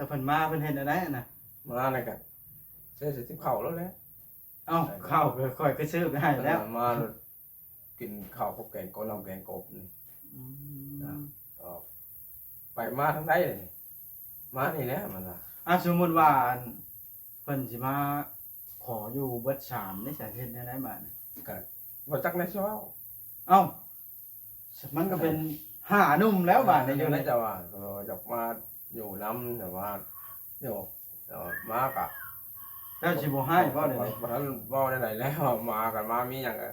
ແຕ່ເພິ່ນມາເພິ່ນເຮັດແນວໃດຫັ້ນນະ? ມາແລ້ວກໍໃສ່ ໃສ່ຕິບເຂົ້າໂລດແຫຼະ. ເອົ້າ ເຂົ້າກໍຂ້ອຍກໍຊື້ໄປໃຫ້ແລ້ວ. ເອີ ມາ ກິນເຂົ້າກັບແກງກົບ ນ້ຳແກງກົບນີ້. ອືມ ອ່າ ອອກ ໄປມາທາງໃດນີ້? ມານີ້ແຫຼະມັນວ່າ. ອ່າ ສົມມຸດວ່າ ອັນ ເພິ່ນຊິມາຂໍຢູ່ເບິດສາມນີ້ ສາເຫດແນວໃດບາດນີ້? ກໍບໍ່ຈັກແນວຊິເວົ້າ. ເອົ້າ ມັນກໍເປັນຫ້າໜຸ່ມແລ້ວບາດນີ້. ເອີ ຢູ່ໃນ ແຕ່ວ່າກໍຢາກມາຢູ່ນຳ ແຕ່ວ່າຢູ່ ແຕ່ວ່າມາກະ ເຈົ້າຊິບໍ່ຮ້າຍບໍ່? ດຽວນີ້ບໍ່ທັນເວົ້າແນວໃດແລ້ວ ມາກັນມາມີຫຍັງກໍ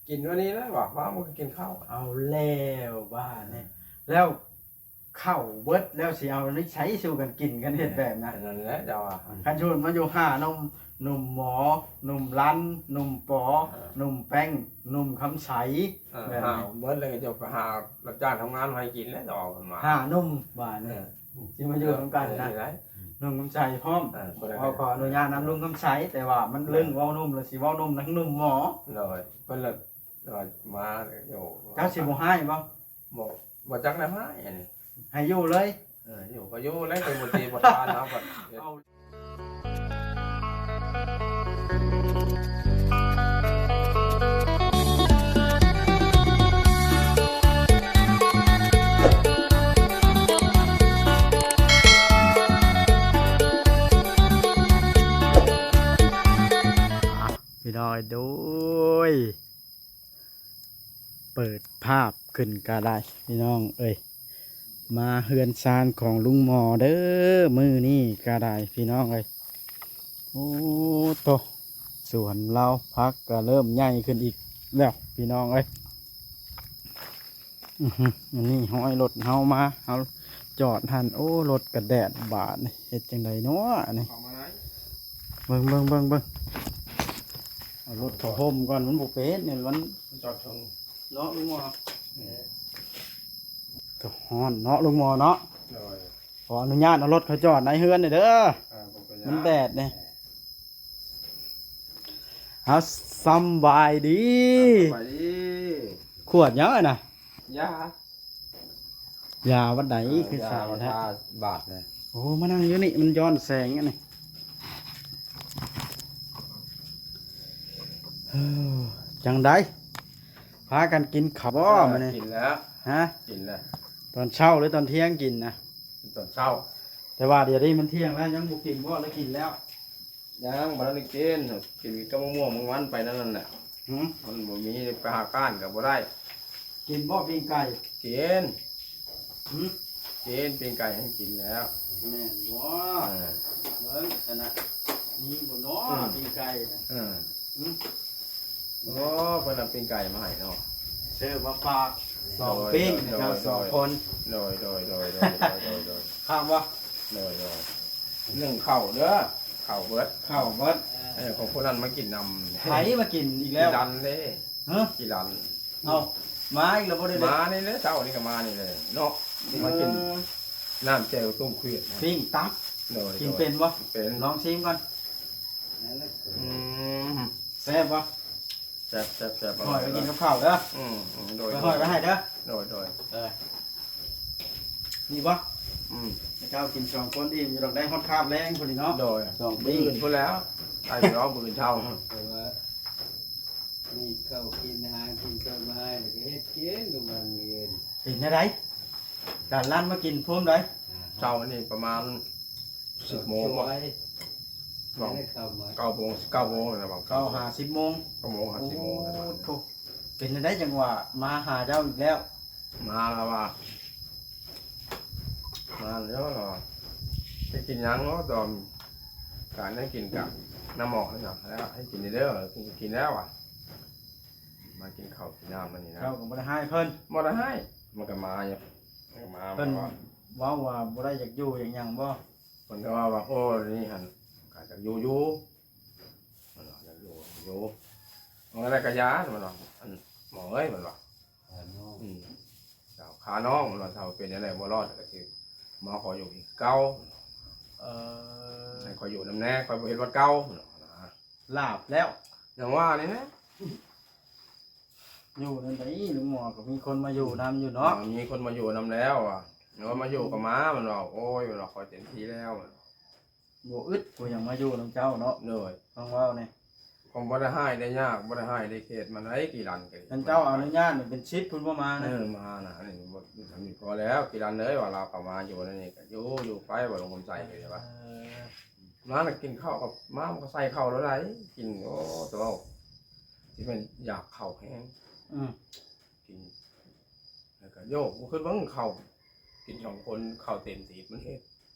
ກິນມື້ນີ້ແຫຼະວ່າ ມາມັນກໍກິນເຂົ້າ. ເອົາແລ້ວບາດນີ້ ແລ້ວເຂົ້າເບິດແລ້ວຊິເອົາໃນໃສສູ່ກັນກິນ ຄັນເຮັດແບບນັ້ນ? ນັ້ນແຫຼະເຈົ້າວ່າ ຄັນສົມມຸດມາຢູ່ຫ້າໜຸ່ມ ໜຸ່ມໝໍ ໜຸ່ມລັນ ໜຸ່ມປໍ ເອີ ໜຸ່ມແປ້ງ ໜຸ່ມຄຳໃສ ເອີ ແບບນີ້ ຫາເບິດແລ້ວກໍຈະໄປຫາຮັບຈ້າງທຳງານໃຫ້ກິນແລ້ວດອກ ເພິ່ນວ່າ ຫ້າໜຸ່ມບາດນີ້. ເອີ ຊິມາຢູ່ນຳກັນນະ ເອີ ໜຸ່ມຄຳໃສພ້ອມ. ເອີ ຂໍ ຂໍອະນຸຍາດນຳລຸງຄຳໃສ ແຕ່ວ່າມັນເລື່ອງເວົ້າໜຸ່ມ ແລ້ວຊິເວົ້າໜຸ່ມທັງໜຸ່ມໝໍ. ໂດຍ ເພິ່ນລະມາຢູ່. ເຈົ້າຊິບໍ່ຮ້າຍບໍ່? ບໍ່ ບໍ່ຈັກແນວຮ້າຍອັນນີ້ ໃຫ້ຢູ່ເລີຍ. ເອີ ຢູ່ກໍຢູ່ແລ້ວ ເປັນບໍ່ຕີບໍ່ທານເຮົາກໍເຮັດ. ພີ່ນ້ອງເອີຍ ໂດຍ ເປີດພາບຂຶ້ນກະໄດ້ພີ່ນ້ອງເອີຍ ມາເຮືອນຊານຂອງລຸງໝໍເດີ ມື້ນີ້ກະໄດ້ພີ່ນ້ອງເອີຍ. ໂອ້ໂຕ ສວນລາວ ຜັກກະເລີ່ມໃຫຍ່ຂຶ້ນອີກແລ້ວພີ່ນ້ອງເອີຍ. ອືຫື ອັນນີ້ຮອຍລົດເຮົາມາ ເຮົາຈອດຫັ້ນ. ໂອ້ ລົດກະແດດບາດນີ້ ເຮັດຈັ່ງໃດເນາະອັນນີ້. ເບິ່ງ ເບິ່ງ ເບິ່ງ ເບິ່ງ ເອົາລົດເຂົ້າຮົ່ມກ່ອນ ມັນບໍ່ເປັນນີ້ ມັນຈອດເທິງເນາະລຸງໝໍ. ຮ້ອນເນາະລຸງໝໍເນາະ. ໂດຍ ຂໍອະນຸຍາດເອົາລົດເຂົ້າຈອດໃນເຮືອນນີ້ເດີ ເອີ ບໍ່ເປັນຫຍັງ ມັນແດດນີ້. ເອົາ ສຳບາຍດີ ສຳບາຍດີ. ຂວດຫຍັງຫັ້ນນະ? ຢາ ຢາວັນໃດ ເອີ ຄືໃສແທ້? ຢາທາບາດນີ້. ໂອ້ ມານັ່ງຢູ່ນີ້ ມັນຍ້ອນແສງອັນນີ້. ເອີ ຈັ່ງໃດ ພາກັນກິນເຂົ້າບໍ່ ເອີ ມື້ນີ້? ກິນແລ້ວ. ຮະ? ກິນແລ້ວ. ຕອນເຊົ້າຫຼືຕອນທ່ຽງກິນນະ? ຕອນເຊົ້າ. ແຕ່ວ່າດຽວນີ້ມັນທ່ຽງແລ້ວ ຍັງບໍ່ກິນບໍ່ ຫຼືກິນແລ້ວ? ຍັງບໍ່ທັນໄດ້ກິນ ກິນກັບມະມ່ວງບາງວັນໄປນັ້ນແຫຼະ. ຫື? ມັນບໍ່ມີ ໄປຫາກ້ານກໍບໍ່ໄດ້. ກິນບໍ່ປີ້ງໄກ່? ກິນ. ຫື? ກິນ ປີ້ງໄກ່ໃຫ້ກິນແລ້ວ. ແມ່ນບໍ່? ເອີ ເບິ່ງຊັ້ນນະ ມີບໍ່ນໍ ອືມ ປີ້ງໄກ່ນະ? ເອີ ຫື? ໂອ້ ເພິ່ນເອົາປີ້ງໄກ່ມາໃຫ້ເນາະ ຊື້ມາຝາກສອງປີ້ງນະ ສອງຄົນ. ໂດຍ ໂດຍ ໂດຍ ຄັກບໍ່? ໂດຍ ໂດຍ ໜຶ້ງເຂົ້າເດີ ເຂົ້າເບິດ ເຂົ້າເບິດ. ເອີ ຂອງຜູ້ນັ້ນມາກິນນຳ ໃຜມາກິນອີກແລ້ວ? ຈີ່ລັນເດ້. ຮະ? ຈີ່ລັນ. ເອົ້າ ມາອີກແລ້ວບໍ່? ໄດ້ມານີ້ແຫຼະ ເຊົ້ານີ້ກໍມານີ້ແຫຼະເນາະ. ເອີ ມາກິນນ້ຳແຈ່ວຕົ້ມຂຽດ ປີ້ງຕັບ. ໂດຍ ກິນເປັນບໍ່? ເປັນ ລອງຊີມກ່ອນ. ອືມ ແຊບບໍ່? ແຊບ ແຊບ ແຊບ. ຫອຍໄວ້ກິນກັບເຂົ້າເດີ. ອືມ ອືມ ໂດຍ ຫອຍໄວ້ໃຫ້ເດີ. ໂດຍ ໂດຍ ເອີ ນີ້ບໍ່? ອືມ ເຈົ້າກິນສອງຄົນອີ່ມຢູ່ດອກ ໄດ້ຮອດຄາບແລງພຸ້ນນີ້ເນາະ. ໂດຍ ສອງປີ້ງ ມື້ອື່ນພຸ້ນແລ້ວ ໄດ້ຢູ່ດອກມື້ອື່ນເຊົ້າ. ແຕ່ວ່າມີເຂົ້າກິນ ຫາກິນຕົ້ນໄມ້ ແລ້ວກໍເຮັດກິນທຸກວັນມື້ອື່ນ. ເປັນແນວໃດ? ດານລັນມາກິນໂພມໃດ? ເຊົ້ານີ້ປະມານສິບໂມງບໍ່? ເກົ້າໂມງ ເກົ້າໂມງນະ ເກົ້າຫາສິບໂມງ. ເກົ້າໂມງຫາສິບໂມງ. ໂອ້ໂທ້ ເປັນຈັ່ງໃດຈັ່ງວ່າມາຫາເຈົ້າອີກແລ້ວ? ມາລະວ່າ ມາແລ້ວລະວ່າ ຊິກິນຫຍັງເນາະ? ຕອນການໄດ້ກິນກັບນ້ຳໝໍ້ນີ້ນະ ແລ້ວໃຫ້ກິນເດີ ກິນ ກິນແລ້ວວ່າ ມາກິນເຂົ້າກິນນ້ຳອັນນີ້ນະ. ເຈົ້າກໍບໍ່ໄດ້ຮ້າຍເພິ່ນ? ບໍ່ໄດ້ຮ້າຍ ມັນກໍມາຢູ່ ມັນກໍມາ. ເພິ່ນເວົ້າວ່າບໍ່ໄດ້ຢາກຢູ່ຢາກຫຍັງບໍ່? ເພິ່ນກໍເວົ້າວ່າ ໂອ້ ນີ້ຫັ້ນ ກໍຢາກຢູ່ຢູ່ ມັນວ່າຢາກຢູ່ຢູ່ ມັນກໍໄດ້ກະຢາ ມັນວ່າ ອັນ ໝໍເອີຍ ມັນວ່າ ອືມ ເຈົ້າ ຂ້ານ້ອງ ມັນວ່າ ຖ້າເປັນຈັ່ງໃດບໍ່ລອດກໍຊິມາຂໍຢູ່ອີກຄືເກົ່າ. ເອີ ໃຫ້ຂ້ອຍຢູ່ນຳແດ່ ຂ້ອຍບໍ່ເຮັດວັດເກົ່າ ມັນວ່ານະ. ລາບແລ້ວ ຢ່າງວ່ານີ້ແຫຼະ. ຢູ່ນັ້ນໄດ໋ ລຸງໝໍກໍມີຄົນມາຢູ່ນຳຢູ່ເນາະ. ເອີ ມີຄົນມາຢູ່ນຳແລ້ວວ່າ ເອີ ມາຢູ່ກໍມາ ມັນວ່າ ໂອ້ຍ ມັນວ່າ ຂ້ອຍເຕັມທີ່ແລ້ວ ມັນວ່າ ບໍ່ອຶດ ຜູ້ຫຍັງມາຢູ່ນຳເຈົ້າເນາະ ໂດຍ ຟັງເວົ້ານີ້ ຄວາມບໍ່ໄດ້ຮ້າຍໄດ້ຍາກ ບໍ່ໄດ້ຮ້າຍໄດ້ເຂດ ມັນໄດ້ກີ່ລັນກັນ ຄັນເຈົ້າອະນຸຍາດນີ້ເປັນສິບພຸ້ນບໍ່ມານະ ເອີ ມານະ ນີ້ບໍ່ ນີ້ພໍແລ້ວ ກີ່ລັນເອີຍ ວ່າລາວເຂົ້າມາຢູ່ໃນນີ້ກໍຢູ່ ຢູ່ໄປ ບໍ່ລົງຄວາມໃສ່ກໍວ່າ ເອີ ມານະ ກິນເຂົ້າກັບ ມາ ມັນກໍໃສ່ເຂົ້າແລ້ວໄດ໋ ກິນ ໂອ້ ໂຕ ຊິແມ່ນຢາກເຂົ້າແຮງ ອືມ ກິນ ແລ້ວກໍໂຍກ ບໍ່ຄືເບິ່ງເຂົ້າ ກິນສອງຄົນ ເຂົ້າເຕັມຕີບ ມັນເຮັດ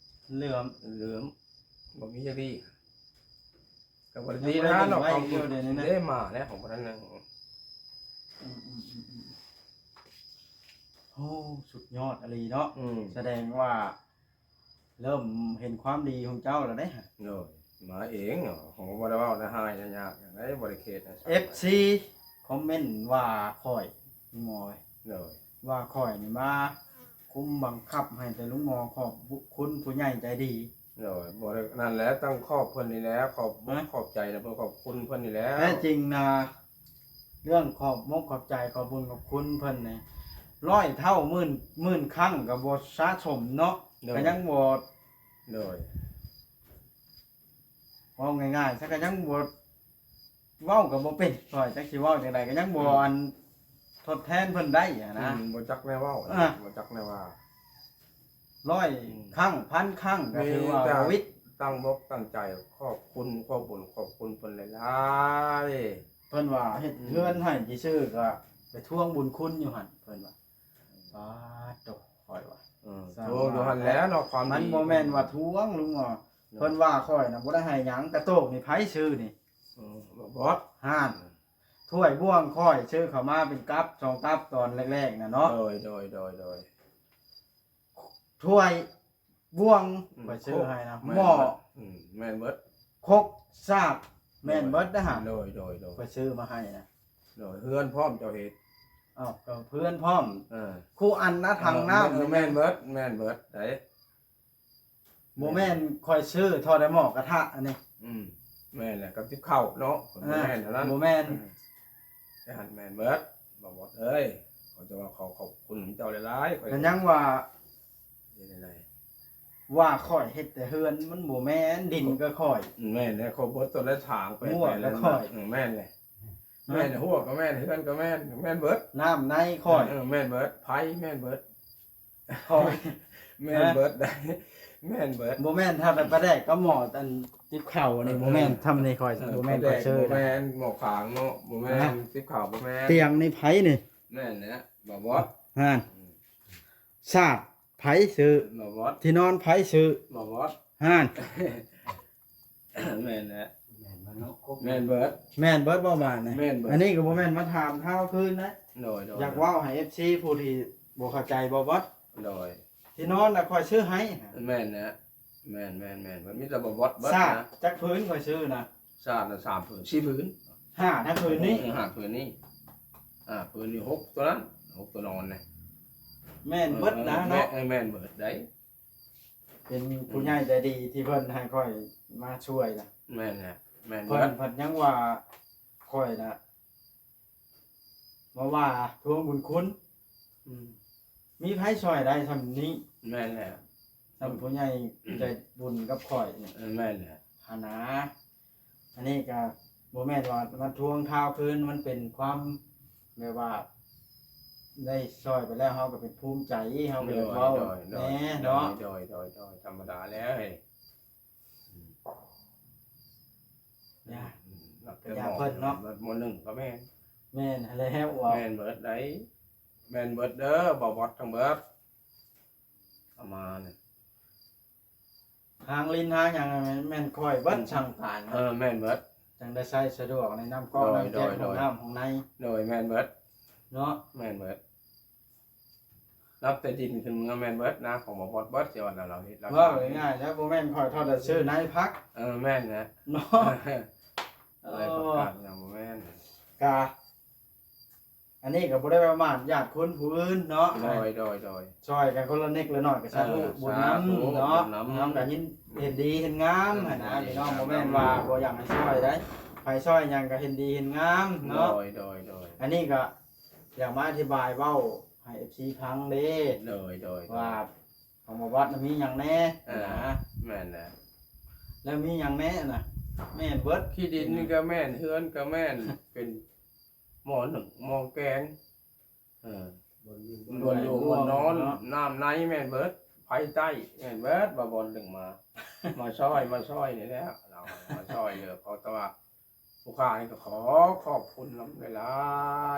ເຫຼືອມ ເຫຼືອມ ບໍ່ມີຈັກດີ ກໍບໍ່ໄດ້ດີນະ ເນາະ ເຂົ້າເດ້ມາແລ້ວ ຂອງພວກນັ້ນນະ ອືມ ອືມ ອືມ ອືມ ໂອ້ ສຸດຍອດອີ່ຫຼີເນາະ ອືມ ສະແດງວ່າ ເລີ່ມເຫັນຄວາມດີຂອງເຈົ້າແລ້ວເດ້ ໂດຍ ມາເອງເນາະ ເຮົາບໍ່ໄດ້ເວົ້າໄດ້ຮ້າຍໄດ້ຍາກຫຍັງໃດ ບໍ່ໄດ້ເຂດໃຫ້ ເອັຟຊີ ຄອມເມັນວ່າຂ້ອຍ ໝໍ ໂດຍ ວ່າຂ້ອຍນີ້ມາຄຸມບັງຄັບໃຫ້ແຕ່ລຸງໝໍຂອບຄຸນຜູ້ໃຫຍ່ໃຈດີ ໂດຍ ບໍ່ໄດ້ ນັ້ນແຫຼະ ຕ້ອງຂອບເພິ່ນນີ້ແຫຼະ ຂອບ ຮະ ຂອບໃຈນະ ເພິ່ນຂອບຄຸນເພິ່ນນີ້ແຫຼະ ແທ້ຈິງນະ ເລື່ອງຂອບມົກຂອບໃຈ ຂອບບຸນຂອບຄຸນເພິ່ນນີ້ ຮ້ອຍເທົ່າ ໝື່ນ ໝື່ນຄັ້ງກໍບໍ່ສະສົມເນາະ ໂດຍ ກໍຍັງບໍ່ ໂດຍ ເວົ້າງ່າຍໆ ຊະກໍຍັງບໍ່ ເວົ້າກໍບໍ່ເປັນ ຂ້ອຍຈັກຊິເວົ້າຈັ່ງໃດ ກໍຍັງບໍ່ ອືມ ອັນ ທົດແທນເພິ່ນໄດ້ຫັ້ນນະ ອືມ ບໍ່ຈັກແນວເວົ້າ ອ່າ ບໍ່ຈັກແນວວ່າ ຮ້ອຍ ອືມ ຄັ້ງ ພັນຄັ້ງ ກໍຖືວ່າບໍ່ວິດ ຕັ້ງອົກຕັ້ງໃຈ ຂອບຄຸນ ຂອບບຸນຂອບຄຸນເພິ່ນຫຼາຍໆ ເພິ່ນວ່າເຮັດ ອືມ ເຮືອນໃຫ້ຊື່ໆ ກໍໄປທວງບຸນຄຸນຢູ່ຫັ້ນ ເພິ່ນວ່າ ປາດໂທ້ ຂ້ອຍວ່າ ເອີ ສາມ ທວງຢູ່ຫັ້ນແຫຼະເນາະ ຄວາມ ມັນບໍ່ແມ່ນວ່າທວງ ລຸງເນາະ ເພິ່ນວ່າຂ້ອຍນະບໍ່ໄດ້ໃຫ້ຫຍັງ ກະໂຕກນີ້ໃຜຊື້ນີ້ ເອີ ບໍ່ບອດ ຮ້ານ ເອີ ຖ້ວຍບ່ວງຂ້ອຍຊື້ເຂົ້າມາເປັນກັບສອງກັບຕອນແລກໆນະເນາະ ໂດຍ ໂດຍ ໂດຍ ໂດຍ ຖ້ວຍ ບ່ວງ ອືມ ຂ້ອຍຊື້ໃຫ້ນະ ແມ່ນ ໝໍ້ ເບິດ ອືມ ແມ່ນເບິດ ຄົກ ສາກ ແມ່ນເບິດເດ້ຫະ ໂດຍ ໂດຍ ໂດຍ ຂ້ອຍຊື້ມາໃຫ້ນະ ໂດຍ ເຮືອນພ້ອມເຈົ້າເຮັດ ເອົ້າ ກໍເຮືອນພ້ອມ ເອີ ຄູ່ອັນນະ ຖັງນ້ຳ ເອີ ແມ່ນເບິດ ແມ່ນເບິດໃດ ບໍ່ແມ່ນຂ້ອຍຊື້ທໍ່ໃດ ໝໍ້ກະທະອັນນີ້ ອືມ ແມ່ນແຫຼະ ກັບຕິບເຂົ້າເນາະ ບໍ່ແມ່ນເທົ່ານັ້ນ ບໍ່ແມ່ນ ເອີ ແມ່ນເບິດ ບ່າວບອດເອີຍ ຂ້ອຍຈະວ່າຂໍຂອບຄຸນເຈົ້າຫຼາຍໆ ຂ້ອຍ ກໍຍັງວ່າ ເຮັດຈັ່ງໃດ ວ່າຂ້ອຍເຮັດແຕ່ເຮືອນ ມັນບໍ່ແມ່ນ ດິນກໍຂ້ອຍ ແມ່ນແຫຼະ ຂ້ອຍເບິດຕົ້ນໄດ້ຖາງໄປ ຫົວກໍຂ້ອຍ ແມ່ນແຫຼະ ແມ່ນ ຫົວກໍແມ່ນ ເຮືອນກໍແມ່ນ ແມ່ນເບິດ ນ້ຳໃນຂ້ອຍ ເອີ ແມ່ນເບິດ ໄຟແມ່ນເບິດ ຂ້ອຍ ແມ່ນເບິດ ຮະ ໄດ໋ ແມ່ນເບິດ ບໍ່ແມ່ນຖ້າໄປປາແດກກັບໝໍ້ອັນຕິບເຂົ້ານີ້ ບໍ່ແມ່ນ ເອີ ທຳນີ້ຂ້ອຍ ເອີ ບໍ່ແມ່ນ ປາແດກ ຂ້ອຍຊື້ ບໍ່ແມ່ນ ໝໍ້ຂາງເນາະ ບໍ່ແມ່ນ ຮະ ຕິບເຂົ້າ ບໍ່ແມ່ນ ຕຽງນີ້ໃຜນີ້ ແມ່ນແຫຼະ ບ່າວບອດ ຫັ້ນ ອືມ ສາດ ໃຜຊື້ ບໍ່ບອດ ທີ່ນອນໃຜຊື້ ບໍ່ບອດ ຫັ້ນ ແມ່ນແຫຼະ ແມ່ນເບິດ ແມ່ນເບິດບໍ່ບາດນີ້ ແມ່ນເບິດ ອັນນີ້ກໍບໍ່ແມ່ນມາຖາມທ້າວຄືນນະ ໂດຍໆ ຢາກເວົ້າໃຫ້ເອັຟຊີຜູ້ທີ່ບໍ່ເຂົ້າໃຈບໍ່ບອດ ໂດຍ ທີ່ນອນນະຂ້ອຍຊື້ໃຫ້ ແມ່ນແຫຼະ ແມ່ນໆໆ ມັນມີແຕ່ບໍ່ບອດເບິດ ສາດນະ ຈັກຜືນຂ້ອຍຊື້ນະ ສາດນະ ສາມຜືນ ສີ່ຜືນ ຫ້ານະ ຜືນນີ້ ເອີ ຫ້າຜືນນີ້ ຫ້າຜືນນີ້ ຫົກໂຕນັ້ນ ຫົກໂຕນອນນະ ແມ່ນເບິດນະ ເອີ ເນາະ ແມ່ນ ແມ່ນເບິດໃດ ເປັນຜູ້ໃຫຍ່ໃຈດີທີ່ເພິ່ນໃຫ້ຂ້ອຍມາຊ່ວຍນະ ແມ່ນແຫຼະ ແມ່ນເບິດ ເພິ່ນພັດຍັງວ່າຂ້ອຍນະ ມາວ່າທວງບຸນຄຸນ ອືມ ມີໃຜຊ່ອຍໄດ້ຊ່ຳນີ້ ແມ່ນແຫຼະ ຊ່ຳຜູ້ໃຫຍ່ໃຈບຸນກັບຂ້ອຍນີ້ ເອີ ແມ່ນແຫຼະ ຫັ້ນນາ ອັນນີ້ກໍບໍ່ແມ່ນວ່າມາທວງທ້າວຄືນ ມັນເປັນຄວາມແບບວ່າ ໄດ້ຊ່ອຍໄປແລ້ວ ເຮົາກໍເປັນພູມໃຈ ເຮົາກໍຢາກເວົ້າ ໂດຍໆ ແດ່ເນາະ ໂດຍໆ ທຳມະດາແລ້ວ ອືມ ຢ່າ ອືມ ເພິ່ນເນາະ ມໍໜຶ່ງກໍແມ່ນ ແມ່ນຫັ້ນແຫຼະ ແມ່ນເບິດໃດ ແມ່ນເບິດເດີ ບໍ່ບອດທັງເບິດ ເອົາມານີ້ ຫາງລິນຫາງຫຍັງແມ່ນ ແມ່ນຂ້ອຍເບິດ ອືມ ຊ່າງການ ເອີ ແມ່ນເບິດ ຈັ່ງໄດ້ໃຊ້ສະດວກໃນນ້ຳກອກ ໂດຍ ນ້ຳແຈກ ໂດຍ ຫ້ອງນ້ຳຫ້ອງໃນ ໂດຍ ແມ່ນເບິດເນາະ ແມ່ນເບິດ ນັບແຕ່ດິນຂຶ້ນເມືອແມ່ນເບິດນະ ຂອງບໍ່ບອດເບິດ ທີ່ວ່າລາວເຮັດລາວ ເວົ້າງ່າຍໆແລ້ວ ບໍ່ແມ່ນຂ້ອຍເທົ່າໃດຊື້ນາຍພັກ ເອີ ແມ່ນແຫຼະເນາະ ເອີ ໄດ້ປະກາດນະ ບໍ່ແມ່ນ ກະ ອັນນີ້ກໍບໍ່ໄດ້ປະໝາດຍາດຄົນຜູ້ອື່ນເນາະ ໂດຍ ໂດຍ ໂດຍ ຊ່ອຍກັນຄົນລະເລັກລະນ້ອຍກໍສາທຸ ເອີ ບຸນນຳ ສາທຸ ເນາະ ບຸນນຳ ເຮົາກໍຍິນ ເຫັນດີເຫັນງາມ ເອີ ຫັ້ນນະ ເຫັນດີ ພີ່ນ້ອງ ເຫັນງາມ ບໍ່ແມ່ນວ່າບໍ່ຢາກໃຫ້ຊ່ອຍໃດ ໃຜຊ່ອຍຫຍັງກໍເຫັນດີເຫັນງາມເນາະ ໂດຍ ໂດຍ ໂດຍ ອັນນີ້ກໍຢາກມາອະທິບາຍເວົ້າໃຫ້ເອັຟຊີຟັງເດ້ ໂດຍ ໂດຍ ວ່າ ຂອງບໍ່ວັດນະມີຫຍັງແດ່? ເອີ ນະ ແມ່ນແຫຼະ. ແລ້ວມີຫຍັງແດ່ນະ? ແມ່ນເບິດ ທີ່ດິນນີ້ກໍແມ່ນ ເຮືອນກໍແມ່ນ ເປັນໝໍ້ໜຶ້ງໝໍ້ແກງ ເອີ ບ່ອນຢູ່ບ່ອນນອນ ເນາະ ນ້ຳໃນແມ່ນເບິດ ໄຟໃຕ້ແມ່ນເບິດ ວ່າບ່ອນໜຶ່ງມາ ມາຊ່ອຍ ມາຊ່ອຍນີ້ແຫຼະ ເຮົາມາຊ່ອຍເຫຼືອ ເພາະແຕ່ວ່າຜູ້ຂ້ານີ້ກໍຂໍຂອບຄຸນນຳຫຼາ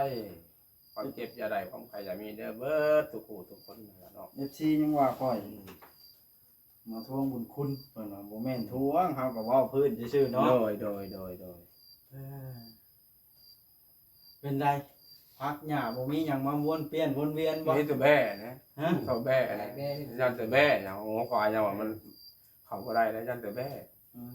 ຍໆ ຄວາມເຈັບຢ່າໄດ້ ຄວາມໄຂ້ຢ່າມີເດີ ເບິດທຸກຜູ້ທຸກຄົນນັ້ນລະເນາະ ເອັຟຊີ ຍັງວ່າຂ້ອຍ ອືມ ມາທວງບຸນຄຸນ ເພິ່ນວ່າ ບໍ່ແມ່ນທວງ ເຮົາກໍເວົ້າພື້ນຊື່ໆເນາະ ໂດຍ ໂດຍ ໂດຍ ໂດຍ ເອີ ເປັນໃດ ຜັກຫຍ້າບໍ່ມີຫຍັງມາວົນປ່ຽນວົນວຽນບໍ່? ມີແຕ່ແບ້ນະ ຮະ ເຂົ້າແບ້ນະ ແບ້ ຢ້ານແຕ່ແບ້ນະ ງົວຄວາຍຍັງວ່າມັນເຂົ້າບໍ່ໄດ້ນະ ຢ້ານແຕ່ແບ້ ອືມ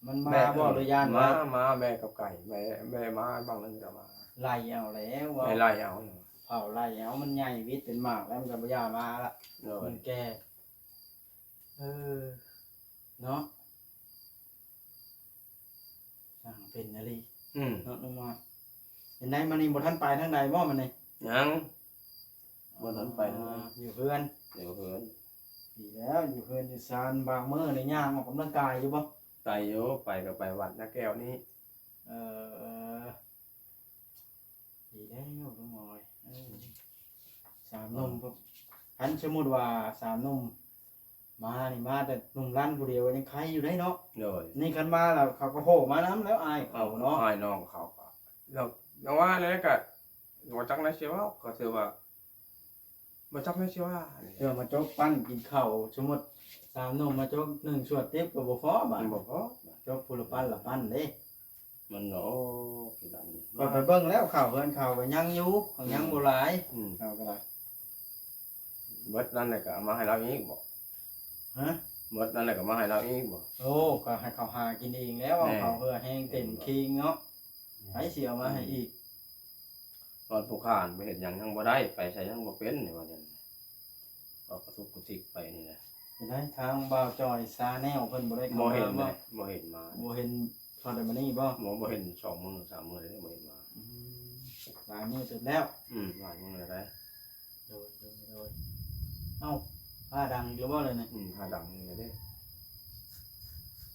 ມັນມາບໍ່ ຫຼືຢ້ານ ມາ ມາ ແບ້ກັບໄກ່ ແບ້ ແບ້ມາບາງໜຶ່ງກໍມາ ໄລ່ເອົາແລ້ວ ແມ່ໄລ່ເອົາ ເຝົ້າໄລ່ເອົາ ມັນໃຫຍ່ວິດເປັນໝາກແລ້ວ ມັນກໍບໍ່ຢາກມາລະ ໂດຍ ມັນແກ່ ເອີ ເນາະ ຊ່າງເປັນອີ່ຫຼີ ອືມ ເນາະ ລຸງມອຍ ເປັນໃດມື້ນີ້ບໍ່ທັນໄປທາງໃດບໍ່ມື້ນີ້? ຍັງ ບໍ່ທັນໄປທາງໃດ ອ່າ ຢູ່ເຮືອນ ຢູ່ເຮືອນ ດີແລ້ວ ຢູ່ເຮືອນຢູ່ຊານ ບາງມື້ນີ້ຍ່າງອອກກຳລັງກາຍຢູ່ບໍ່? ໄປຢູ່ ໄປກໍໄປວັດນາແກ້ວນີ້ ເອີ ດີແລ້ວລຸງມອຍ ເອີ ສາມໜຸ່ມ ຄັນສົມມຸດວ່າສາມໜຸ່ມມານີ້ ມາແຕ່ໜຸ່ມລັນຜູ້ດຽວກໍຍັງໄຄຢູ່ເດ້ເນາະ ໂດຍ ນີ້ຄັນມາແລ້ວເຂົາກໍໂຜມານຳແລ້ວ ອ້າຍເຂົາເນາະ ອ້າຍນ້ອງເຂົາກໍ ແລ້ວ ແລ້ວວ່າແລ້ວກໍບໍ່ຈັກແນວຊິເວົ້າ ກໍຖືວ່າ ບໍ່ຈັກແມ່ນຊິວ່າ ເພື່ອມາຈົກປັ້ນກິນເຂົ້າ ສົມມຸດສາມໜຸ່ມມາຈົກໜຶ່ງສວດຕິບກໍບໍ່ພໍບາດ ມັນບໍ່ພໍ ຈົກຜູ້ລະປັ້ນລະປັ້ນເດ້ ມັນ ໂອ້ ຄືກັນ ຂ້ອຍໄປເບິ່ງແລ້ວ ເຂົ້າເຮືອນເຂົາກໍຍັງຢູ່ ຍັງບໍ່ຫຼາຍ ອືມ ເຂົາກໍໄດ້ ເບິດນັ້ນແຫຼະກໍເອົາມາໃຫ້ລາວອີກບໍ? ຮະ? ເບິດນັ້ນແຫຼະກໍມາໃຫ້ລາວອີກບໍ? ໂອ້ ກໍໃຫ້ເຂົາຫາກິນເອງແລ້ວ ເອົາເຂົ້າເຮືອແຮງເຕັມຄີງເນາະ ໃຜຊິເອົາມາໃຫ້ອີກ? ຕອນຜູ້ຂ້າໄປເຮັດຫຍັງຍັງບໍ່ໄດ້ ໄປໃສຍັງບໍ່ເປັນ ນີ້ວ່າຈັ່ງ ອອກກະທຸກກະທິກໄປນີ້ແຫຼະ. ເປັນໃດ ທາງບ່າວຈ່ອຍຊາແນວເພິ່ນບໍ່ໄດ້ເຂົ້າມາບໍ່? ບໍ່ເຫັນມາ ບໍ່ເຫັນ ເຂົາໄດ້ມານີ້ບໍ່? ບໍ່ ບໍ່ເຫັນສອງມື້ສາມມື້ແລ້ວ ບໍ່ເຫັນມາ. ອືມ ຫຼາຍມື້ເຕີບແລ້ວ. ອືມ ຫຼາຍມື້ແລ້ວເດ້. ໂດຍ ໂດຍ ໂດຍ. ເອົ້າ ຟ້າດັງອີກແລ້ວບໍ່ລະນີ້? ອືມ ຟ້າດັງອີກແລ້ວເດ້.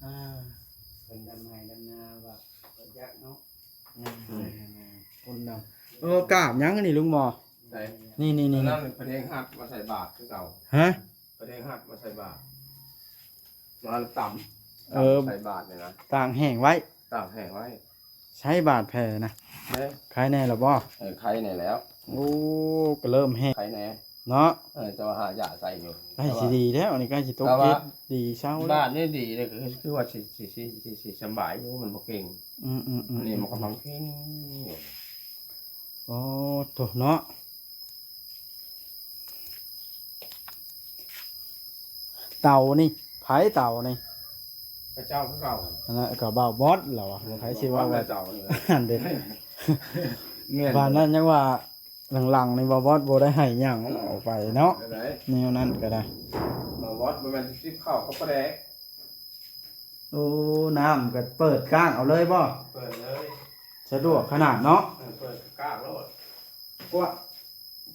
ອ່າ ເພິ່ນດຳໄຮ່ດຳນາວ່າບໍ່ຈັກເນາະ. ອືມ ອືມ ຄົນດຳ. ເອີ ກາບຫຍັງອັນນີ້ລຸງໝໍ? ໃດ? ນີ້ໆໆ ນັ້ນປະເດັງຮັດມາໃສ່ບາດຄືເກົ່າ. ຮະ? ປະເດັງຮັດມາໃສ່ບາດ ມາຕຳ ເອີ ຕຳໃສ່ບາດນີ້ນະ ຕາກແຫ້ງໄວ້ ຕາກແຫ້ງໄວ້. ໃຊ້ບາດແຜນະ ເດ້ ໄຄແນ່ລະບໍ່? ເອີ ໄຄແນ່ແລ້ວ. ໂອ້ ກໍເລີ່ມແຫ້ງ ໄຄແນ່ເນາະ. ເອີ ແຕ່ວ່າຫາຢາໃສ່ຢູ່ ໃກ້ຊິດີແລ້ວ ອັນນີ້ໃກ້ຊິຕົກເຈັດ ດີເຊົາແລ້ວ. ບາດນີ້ດີເດ້ ຄື ຄືວ່າຊິ ຊິ ຊິ ຊິ ຊິສະບາຍຢູ່ ມັນບໍ່ເກັ່ງ. ອືມໆໆ ອັນນີ້ມັນກຳລັງເຄັ່ງຢູ່. ໂອ້ ໂທ້ເນາະ. ເຕົານີ້ ໃຜເຕົານີ້? ພະເຈົ້າຄືເກົ່າ. ອັນນັ້ນກໍບ່າວບອດລະວ່າ ບໍ່ໃຜຊິເວົ້າວ່າເຕົານີ້. ອັນເດ້ ແມ່ນ ບາດນັ້ນຍັງວ່າ ຫຼັງໆນີ້ບ່າວບອດບໍ່ໄດ້ໃຫ້ຫຍັງອອກໄປເນາະ. ແນວນັ້ນກໍໄດ້ ບ່າວບອດບໍ່ແມ່ນຊິບເຂົ້າກັບປາແດກ. ໂອ້ ນ້ຳກໍເປີດກ້າງເອົາເລີຍບໍ່? ເປີດເລີຍ ສະດວກຂະໜາດເນາະ. ເອີ ເປີດກ້າງໂລດ ກວ້າງ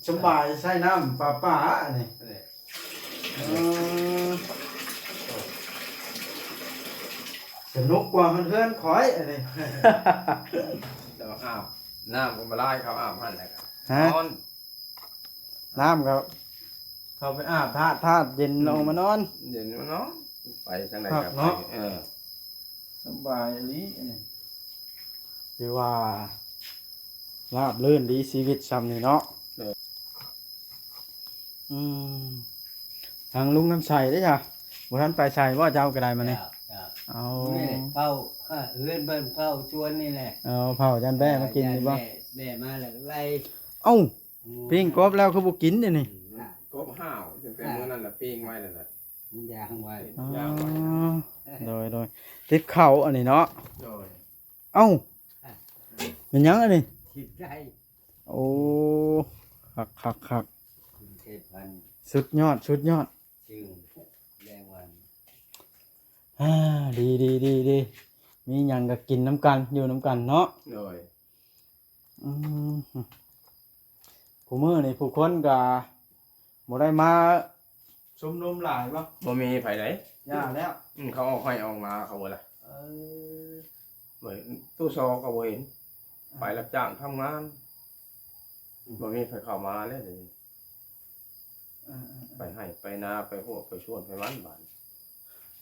ສະບາຍ ໃຊ້ນ້ຳປະປາອັນນີ້. ເອີ ສະໜຸກກວ່າເຮືອນຂ້ອຍອັນນີ້. ແຕ່ວ່າອາບນ້ຳກໍບໍ່ຫຼາຍ ເຂົາອາບຫັ້ນແຫຼະ. ຮະ? ນອນ ນ້ຳກໍເຂົ້າໄປອາບທາດ ທາດເຢັນ ອືມ ອອກມານອນ ເຢັນມານອນ ໄປທາງໃດກໍໄປເນາະ. ເອີ ສະບາຍອີ່ຫຼີອັນນີ້ ຖືວ່າລາບລື່ນດີຊີວິດຊ່ຳນີ້ເນາະ. ເອີ ອືມ ທາງລຸງນ້ຳໃສເດ້ຊະ ບໍ່ທັນໄປໃສບໍ່ເຈົ້າກໍໄດ້ມານີ້? ເຈົ້າ ເຈົ້າ ເອົາ ນີ້ເຝົ້າ ເອີ ເຮືອນເພິ່ນເຝົ້າສວນນີ້ແຫຼະ. ເອົາ ເຝົ້າຢ້ານແບ້ມາກິນນີ້ບໍ່? ຢ້ານແບ້ ແບ້ມາແລ້ວໄລ່. ເອົ້າ ປີ້ງກົບແລ້ວຄືບໍ່ກິນດຽວນີ້? ອືມ ກົບຫ້າວ ຕັ້ງແຕ່ມື້ນັ້ນລະປີ້ງໄວ້ແລ້ວນະ ມັນຍ່າງໄວ້ ຍ່າງໄວ້. ອໍ ໂດຍ ໂດຍ ຕິດເຂົ້າອັນນີ້ເນາະ. ໂດຍ. ເອົ້າ ເປັນຫຍັງອັນນີ້? ຕິດໄກ່. ໂອ້ ຄັກໆໆ ເທດພັນ ສຸດຍອດ ສຸດຍອດ. ຊື່ແດງວັນ ອ່າ ດີໆໆ ມີຫຍັງກໍກິນນຳກັນ ຢູ່ນຳກັນເນາະ. ໂດຍ. ອືມ ຜູ້ມື້ນີ້ຜູ້ຄົນກໍບໍ່ໄດ້ມາ ຊຸມນຸມຫຼາຍບໍ່? ບໍ່ມີໃຜໃດ. ຢ່າແລ້ວ. ອືມ ເຂົາອອກໄຮ່ອອກນາເຂົາເບິດລະ. ເອີ ບໍ່ເຫັນ ຕູ້ຊໍກໍບໍ່ເຫັນ. ອ່າ ໄປຮັບຈ້າງທຳງານ. ອືມ ບໍ່ມີໃຜເຂົ້າມາແລ້ວດຽວນີ້. ເອີໆໆ ໄປໄຮ່ໄປນາ ໄປຮົ້ວໄປສວນໄປມັນບາດນີ້.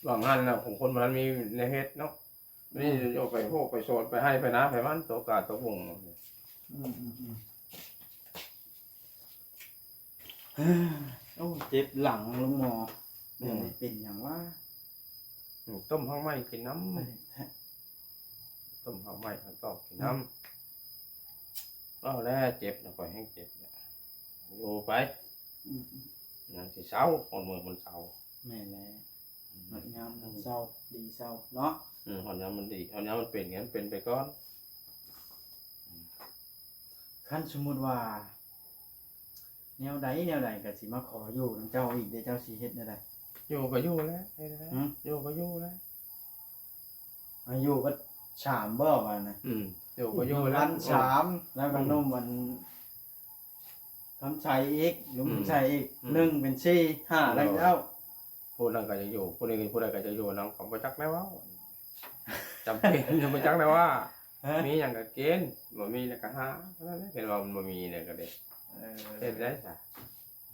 ວ່າງນັ້ນແລ້ວ ຂອງຄົນບໍ່ທັນມີແນວເຮັດເນາະ. ນີ້ ອືມ ອອກໄປຮົ້ວໄປສວນ ໄປໄຮ່ໄປນາ ໄປມັນ ຕົກກາຕົກບົງ. ອືມໆໆ ໂອ້ ເຈັບຫຼັງລຸງໝໍ. ອືມ ເປັນຫຍັງວະ? ອືມ ຕົ້ມຮາກໄມ້ກິນນຳ. ເອີ ຕົ້ມຮາກໄມ້ຮາກຕອກກິນນຳ. ອືມ ເວົ້າແລ້ວເຈັບນະ ຂ້ອຍແຮງເຈັບນະ. ຢູ່ໄປ. ອືມໆ ຍັງຊິເຊົາ ຮອດມື້ມັນເຊົາ. ແມ່ນແລ້ວ. ອືມ ຮອດຍາມມັນເຊົາ ດີເຊົາເນາະ. ອືມ ຮອດຍາມມັນດີ ຮອດຍາມມັນເປັນ ມັນເປັນໄປກ່ອນ. ຄັນສົມມຸດວ່າແນວໃດແນວໃດກໍຊິມາຂໍຢູ່ນຳເຈົ້າອີກເດ້ ເຈົ້າຊິເຮັດແນວໃດ? ຢູ່ກໍຢູ່ແຫຼະ. ຫຶ? ຢູ່ກໍຢູ່ແຫຼະ. ອາ ຢູ່ກັບສາມບໍ່ວ່ານະ? ອືມ ຢູ່ກໍຢູ່ແຫຼະ. ພັນສາມ ແລ້ວກໍນົມອັນ ຄຳໄຊອີກ ລຸງ ອືມ ຄຳໄຊອີກ. ອືມ ໜຶ່ງເປັນສີ່ ຫ້າແລ້ວເຈົ້າ. ຜູ້ນັ້ນກໍຢາກຢູ່ ຜູ້ນີ້ ຜູ້ໃດກໍຢາກຢູ່ນຳ ກໍບໍ່ຈັກແນວເວົ້າ. ຈຳເປັນ ບໍ່ຈັກແນວວ່າ. ຮະ? ມີຫຍັງກໍກິນ ບໍ່ມີແລ້ວກໍຫາ ເທົ່ານັ້ນແຫຼະ. ເຫັນວ່າມັນບໍ່ມີແລ້ວກໍເດ້. ເອີ ເຮັດໄດ້ຊະ.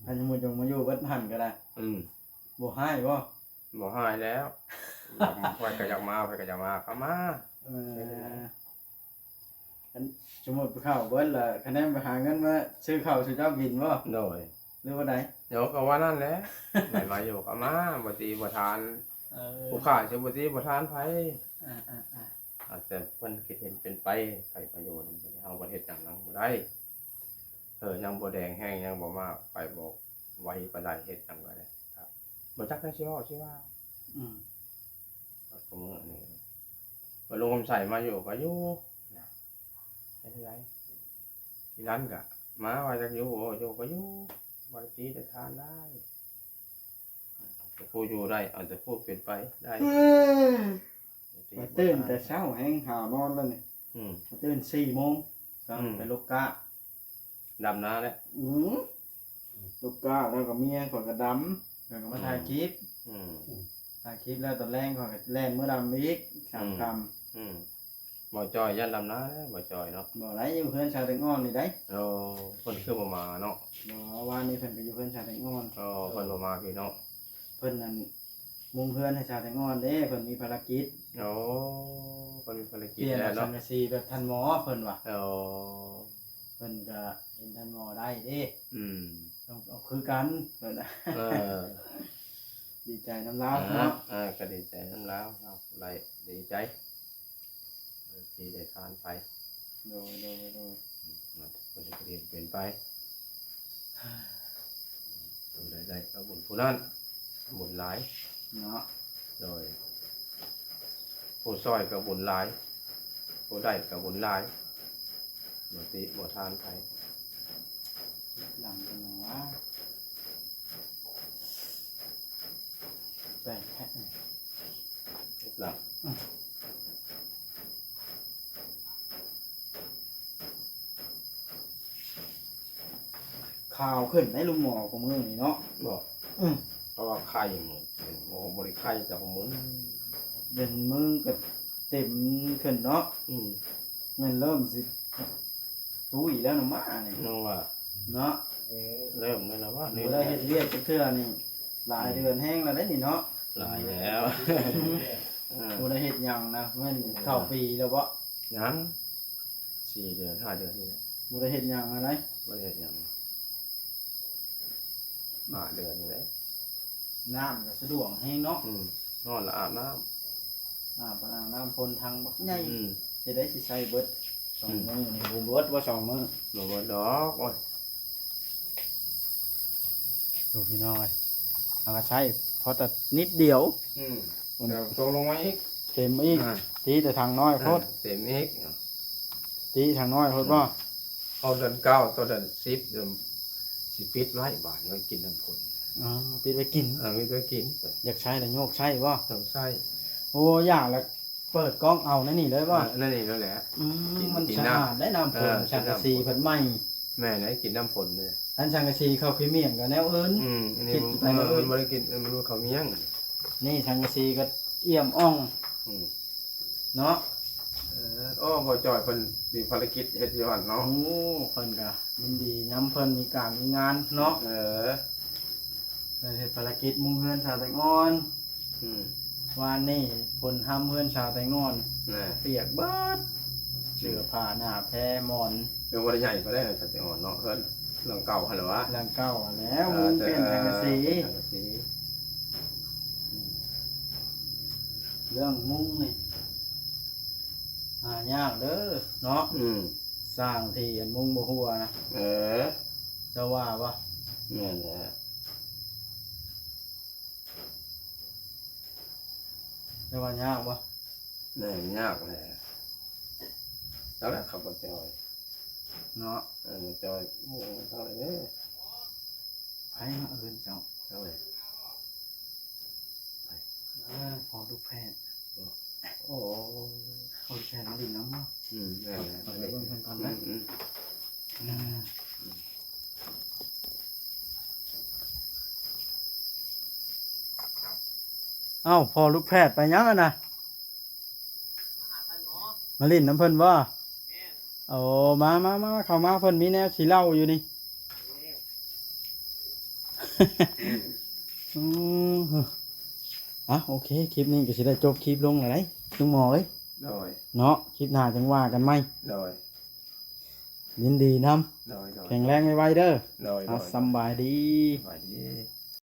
ຄັນສົມມຸດຈະມາຢູ່ເບິດຫັ້ນກໍໄດ້. ອືມ ບໍ່ຮ້າຍບໍ່? ບໍ່ຮ້າຍແລ້ວ. ຢາກ ໃຜກໍຢາກມາ ໃຜກໍຢາກມາ ກໍມາ. ເອີ ເຮັດໄດ້. ຄັນສົມມຸດເຂົ້າເບິດລະ ຄະແນນໄປຫາເງິນມາຊື້ເຂົ້າສູ່ເຈົ້າກິນບໍ່? ໂດຍ. ຫຼືວ່າໃດ? ໂດຍ ກໍວ່ານັ້ນແຫຼະ. ໃຜມາຢູ່ກໍມາ ບໍ່ຕີບໍ່ທານ. ເອີ ຜູ້ຂ້າຊິບໍ່ຕີບໍ່ທານໃຜ. ອາໆໆ ອາດຈະເພິ່ນຄິດເຫັນເປັນໄປ ໃຜມາຢູ່ນຳ ເຮົາບໍ່ເຮັດຫຍັງນຳບໍ່ໄດ້. ເອີ ຍັງບໍ່ແດງແຮງ ຍັງບໍ່ມາ ໄປບໍ່ໄວປານໃດ ເຮັດຫຍັງກໍໄດ້. ບໍ່ຈັກແນວຊິເວົ້າຊິວ່າ. ອືມ ກໍມື້ນີ້ ວ່າລຸງຄຳໄຊມາຢູ່ກໍຢູ່ນະ ເຮັດໃດ? ທີ່ນັ້ນກະມາ ວ່າຢາກຢູ່ ໂອ້ ຢູ່ກໍຢູ່ ບໍ່ໄດ້ຕີໄດ້ທານໄດ້. ເອົາແຕ່ຜູ້ຢູ່ໄດ້ ເອົາແຕ່ຜູ້ເປັນໄປໄດ້. ເອີ ບໍ່ຕີ ມາຕື່ນແຕ່ເຊົ້າແຮງຫາວນອນແລ້ວນີ້. ອືມ ມາຕື່ນສີ່ໂມງ ອືມ ໄປລົກກ້າ ດຳນາແຫຼະ. ອືມ ລົກກ້າແລ້ວກໍເມຍຂ້ອຍກໍດຳ ຂ້ອຍກໍມາ ອືມ ຖ່າຍຄລິບ. ອືມ ຖ່າຍຄລິບແລ້ວຕອນແລງຂ້ອຍກໍແລ່ນເມືອດຳອີກ ສາມ ອືມ ຄ່ຳ. ອືມ ບໍ່ຈ່ອຍຢ້ານດຳນາແຫຼະ ບໍ່ຈ່ອຍເນາະ. ບໍ່ໄດ້ ຢູ່ເຮືອນຊາວແຕງອ່ອນນີ້ໄດ໋. ໂອ້ ເພິ່ນຄືບໍ່ມາເນາະ? ບໍ່ ວານນີ້ເພິ່ນໄປຢູ່ເຮືອນຊາວແຕງອ່ອນ. ອໍ ເພິ່ນບໍ່ມາພີ້ເນາະ. ເພິ່ນນັ້ນມຸງເຮືອນໃຫ້ຊາວແຕງອ່ອນເດ້ ເພິ່ນມີພາລະກິດ. ໂອ້ ເພິ່ນມີພາລະກິດແລ້ວເນາະ. ປ່ຽນສັງກະສີແບບທ່ານໝໍເພິ່ນວ່າ. ໂອ້ ເພິ່ນກໍເຫັນທ່ານໝໍໄດ້ເດ້. ອືມ ຕ້ອງເອົາຄືກັນເພິ່ນ. ເອີ ດີໃຈນຳລາວເນາະ. ເອີ ກໍດີໃຈນຳລາວ ລາວໄດ້ດີໃຈ ທີ່ໄດ້ທານໄປ. ໂດຍ ໂດຍ ໂດຍ. ອືມ ເພິ່ນກໍເຮັດເປັນໄປ. ຜູ້ໃດໄດ້ກໍບຸນຜູ້ນັ້ນ ບຸນຫຼາຍເນາະ. ໂດຍ ຜູ້ຊ່ອຍກໍບຸນຫຼາຍ ຜູ້ໄດ້ກໍບຸນຫຼາຍ ບໍ່ຕິບໍ່ທານໃຜ. ຫຼັງເປັນຫຍັງວະ? ແປງແທະ ເຮັດລະ ອືມ ຂາວຂຶ້ນໃນລຸງໝໍຂອງມື້ນີ້ເນາະ. ບໍ່ ອືມ ເພາະວ່າໄຂ້ມື້ ໂອ້ ບໍ່ໄດ້ໄຂ້ແຕ່ຂອງມື້ ເປັນມື້ກໍເຕັມຂຶ້ນເນາະ. ອືມ ແມ່ນເລີ່ມຊິ ຕຸ້ຍແລ້ວນະໝານີ້ ນ້ອງວ່າເນາະ. ເອີ ເລີ່ມແລ້ວນະວ່າ ບໍ່ໄດ້ເຮັດວຽກຈັກເທື່ອນີ້ ຫຼາຍເດືອນແຮງແລ້ວເດ້ນີ້ເນາະ. ຫຼາຍແລ້ວ ເອີ ບໍ່ໄດ້ເຮັດຫຍັງນະ. ແມ່ນເຂົ້າປີແລ້ວບໍ່? ຍັງ ສີ່ເດືອນ ຫ້າເດືອນນີ້ແຫຼະ ບໍ່ໄດ້ເຮັດຫຍັງຫັ້ນໃດ. ບໍ່ໄດ້ເຮັດຫຍັງ ຫ້າເດືອນນີ້ແຫຼະ. ນ້ຳກໍສະດວກແຮງເນາະ. ອືມ ນອນລະອາບນ້ຳ ອາບ ອາບນ້ຳພົ່ນຖັງບັກໃຫຍ່. ອືມ ເຮັດໄດ້ຊິໃຊ້ເບິດສອງ ອືມ ມື້ນີ້ ບໍ່ເບິດບໍ່ສອງມື້? ບໍ່ເບິດດອກ. ໂອ້ຍ ໂອ້ ພີ່ນ້ອງເອີຍ ເຮົາກໍໃຊ້ພໍແຕ່ນິດດຽວ. ອືມ ແລ້ວຕົກລົງມາອີກ ເຕັມອີກ. ອ່າ ຕີແຕ່ຖັງນ້ອຍໂພດ. ເອີ ເຕັມອີກ ຕີຖັງນ້ອຍໂພດບໍ່? ອືມ ເອົາເດືອນເກົ້າຕໍ່ເດືອນສິບ ເດີມ ຊິປິດໄວ້ບາດໄວ້ກິນນ້ຳພົ່ນ. ອໍ ປິດໄວ້ກິນ. ເອີ ປິດໄວ້ກິນ. ຢາກໃຊ້ລະໂຍກໃຊ້ບໍ່? ຕ້ອງໃຊ້. ໂອ້ ຢ່າລະ ເປີດກ້ອງເອົາໃນນີ້ເລີຍບໍ່? ເອີ ໃນນີ້ເລີຍແຫຼະ. ອືມ ກິນ ມັນສະອາດໄດ໋ນ້ຳພົ່ນ. ເອີ ສັງກະສີເພິ່ນໃໝ່. ແມ່ນແຫຼະ ກິນນ້ຳພົ່ນເລີຍ. ອັນສັງກະສີເຂົ້າຂີ້ໝ້ຽງກໍແນວອື່ນ ອືມ ອັນນີ້ ຄິດໄປແນວອື່ນ ມັນບໍ່ໄດ້ກິນ ມັນບໍ່ເຂົ້າໝ້ຽງ ນີ້ສັງກະສີກໍອ່ຽມອ່ອງ ອືມ ເນາະ ເອີ ໂອ້ ພໍ່ຈ່ອຍເພິ່ນມີພາລະກິດເຮັດຢູ່ຫັ້ນເນາະ ໂອ້ ເພິ່ນກໍຍິນດີນຳ ເພິ່ນມີການມີງານເນາະ ເອີ ເພິ່ນເຮັດພາລະກິດມຸງເຮືອນສາວແຕງອ່ອນ ອືມ ວານນີ້ຝົນຫ້ຳເຮືອນສາວແຕງອ່ອນ ນະ ປຽກເບິດ ເສື້ອຜ້າໜ້າແພໝອນ ເຮືອນບໍ່ໄດ້ໃຫຍ່ປານໃດ ສາວແຕງອ່ອນເນາະ ເຮືອນຫຼັງເກົ່າຫັ້ນແຫຼະວະ ຫຼັງເກົ່າຫັ້ນແຫຼະ ເອີ ມຸງປ່ຽນ ເອີ ສັງກະສີ ປ່ຽນສັງກະສີ ເລື່ອງມຸງນີ້ຫາຍາກເດີເນາະ ອືມ ສ້າງທີ່ອັນມຸງບໍ່ຮົ່ວນະ ເອີ ເຈົ້າວ່າບໍ່? ແມ່ນແຫຼະ ເຈົ້າວ່າຍາກບໍ່? ແມ່ນຍາກແຫຼະ ຈັ່ງໃດເຂົາບໍ່ຈ່ອຍເນາະ ເອີ ບໍ່ຈ່ອຍ ໂອ້ ເທົ່າໃດເດ້ ໃຜມາເອີ້ນເຈົ້າ? ເທົ່າໃດ? ໃຜ? ເອີ ພໍ່ລູກແພດ ໂອ້ ພໍ່ລູກແພດມາຫຼິ້ນນຳບໍ່? ອືມ ແມ່ນແຫຼະ ໄປເບິ່ງເພິ່ນກ່ອນນະ ອືມ ອືມ ອືມ ເອົ້າ ພໍ່ລູກແພດໄປຫຍັງຫັ້ນນະ? ມາຫາທ່ານໝໍ ມາຫຼິ້ນນຳເພິ່ນບໍ່? ແມ່ນ ໂອ້ ມາ ມາ ມາ ເຂົ້າມາ ເພິ່ນມີແນວຊິເລົ່າຢູ່ນີ້ ເອີ ອືມ ອ່ະ ໂອເຄ ຄລິບນີ້ກໍຊິໄດ້ຈົບຄລິບລົງແລ້ວເດ້ ລຸງໝໍເອີຍ ໂດຍ ເນາະ ຄລິບໜ້າຈັ່ງວ່າກັນໃໝ່ ໂດຍ ຍິນດີນຳ ໂດຍ ໂດຍ ແຂງແຮງໄວໆເດີ ໂດຍ ອ່ະ ໂດຍ ສຳບາຍດີ ສະບາຍດີ.